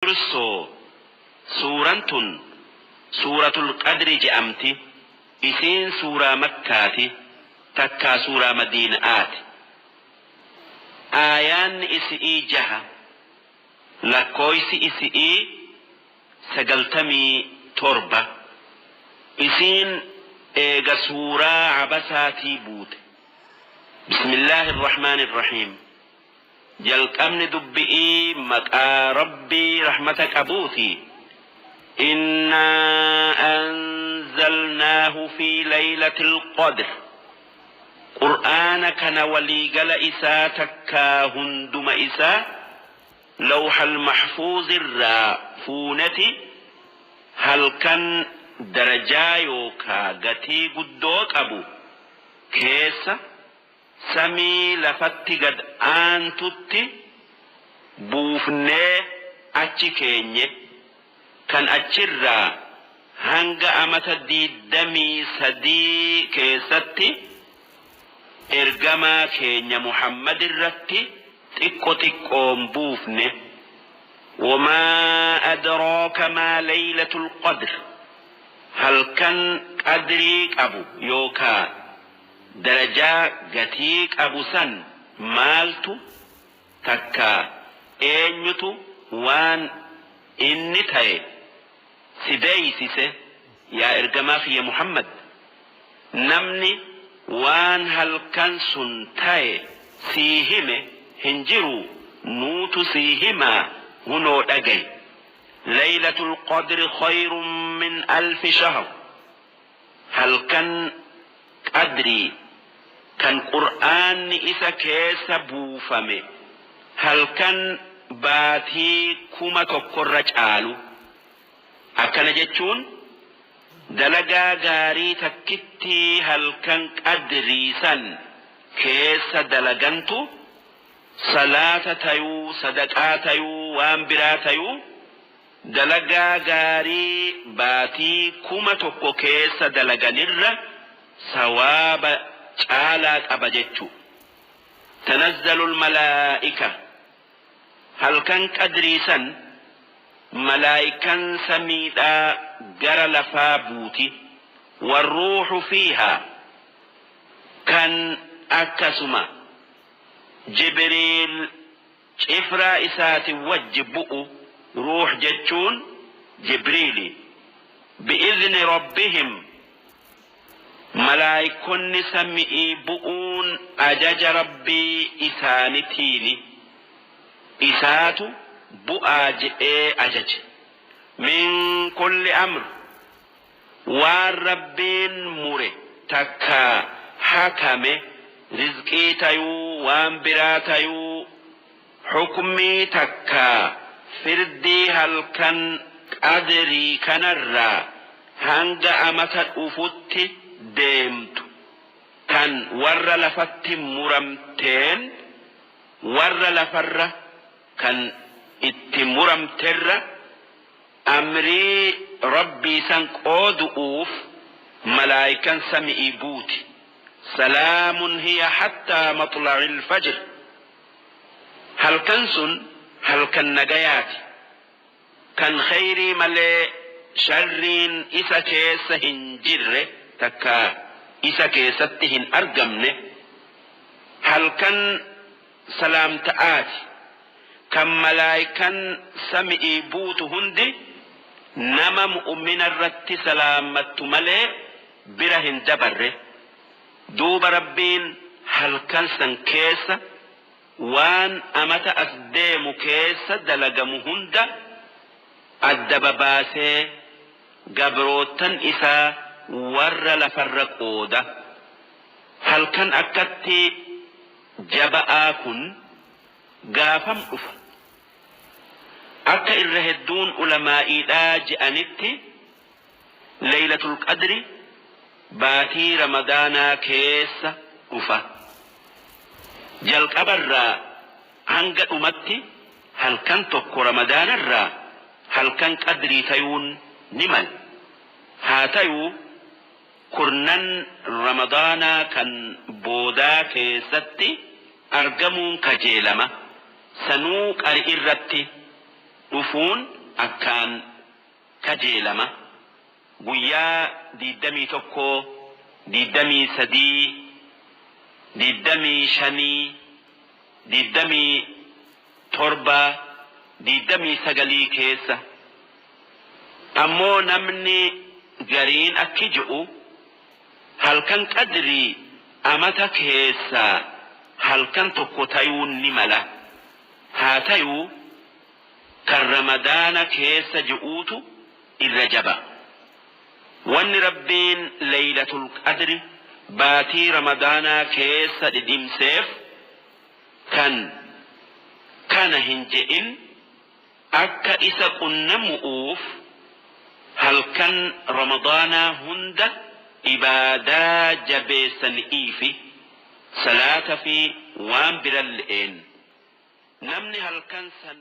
Dursoo suuraan tun suuratul qadri je'amti. Isiin suuraa Makkaati, takkaa suuraa Madiina'aati. Aayaanni isi'ii jaha, lakkooysi isi'ii 97. Isiin eega suuraa Abasaatii buute. Bismillaahi irrahmaani irrahiim. Jalqabni dubbi'ii maqaa Rabbii rahmata qabuuti. Innaa anzalnaahu fi laylatil qadr. Qur'aana kana waliigala isaa takkaa hunduma isaa lawhal mahfuuzirraa fuuneti halkan darajaa yookaa gatii guddoo qabu keessa samii lafatti gad aantutti buufnee achi keenye, kan achirraa hanga amata 23 keessatti ergamaa keenya Muhammadirratti xiqqo xiqqoon buufne. Wamaa adraaka maa laylatul qadr, halkan qadrii qabu yookaa darajaa gatii qabu san maaltu takkaa eenyutu waan inni taye si beeysise yaa ergamaa kiyya Muhammad? Namni waan halkan sun taye sii hime hin jiruu nuutu sii himaa hunoo dhagayi. Laylatul qadri khayrun min alfi shahr. Halkan qadrii kan qur'aanni isa keessa buufame halkan baatii 1000rra caalu. Akkana jechuun dalagaa gaarii takkittii halkan qadrii san keessa dalagantu salaata tayuu, sadaqaa tayuu, waan biraa tayuu dalagaa gaarii baatii 1000 keessa dalaganirra sawaaba caalaa qaba jechu. Tanazzalul malaa'ika, halkan qadrii san malaaykan samiidhaa gara lafaa buuti, warruuhu fiihaa, kan akkasuma jibriil cifraa isaatin wajji bu'u, ruuh jechuun jibriili, bi'izni rabbihim, malaaykonni sami'ii bu'uun ajaja Rabbii isaanitiini, isaatu bu'aa je'ee ajaje, min kulli amr, waan Rabbiin mure takkaa hakame, rizqii tayuu waan biraa tayuu, Hukmii takkaa firdii halkan qadrii kanarraa hanga amata dhufutti deemtu tan warra lafatti muramteen warra lafarra kan itti muramterra amrii Rabbii san qoodu'uuf malaaykan sami'ii buuti. Salaamun hiya hattaa maxla'il fajr. Halkan sun halkan nagayaati. Kan kheyrii malee sharriin isa keessa hin jirre takkaa isa keessatti hin argamne, halkan salaamta'aati. Kan malaaykan sami'ii buutu hundi nama mu'uminarratti salaammattu malee bira hin dabarre. Duuba Rabbiin halkan san keessa waan amata as deemu keessa dalagamu hunda adda babaasee gabroottan isaa warra lafarra qooda. Halkan akkatti jaba'aa kun gaafam dhufa? Akka irra hedduun ulamaa'iidhaa je'anitti Laylatul Qadri baatii Ramadaanaa keessa dhufa. Jalqabarraa hanga dhumatti halkan tokko Ramadaanarraa halkan Qadrii tayuun ni mala. Haa tayuu kurnan Ramadaanaa kan boodaa keessatti argamuun kajeelama. Sanuu qari'irratti dhufuun Akkaan kajeelama. Guyyaa 21, 23, 25, 27, 29 keessa. Ammoo namni gariin akki je'u halkan qadrii amata keessaa halkan tokko tayuun ni mala. Haa tayuu kan Ramadaana keessa je'uutu irra jaba. Wanni Rabbiin Laylatul Qadri baatii Ramadaanaa keessa dhidhimseef kan kana hin je'in akka isa qunnamu'uuf halkan Ramadaanaa hunda ibaadaa jabeessani'iifi salaata fi waan biralle'een. Namni halkan san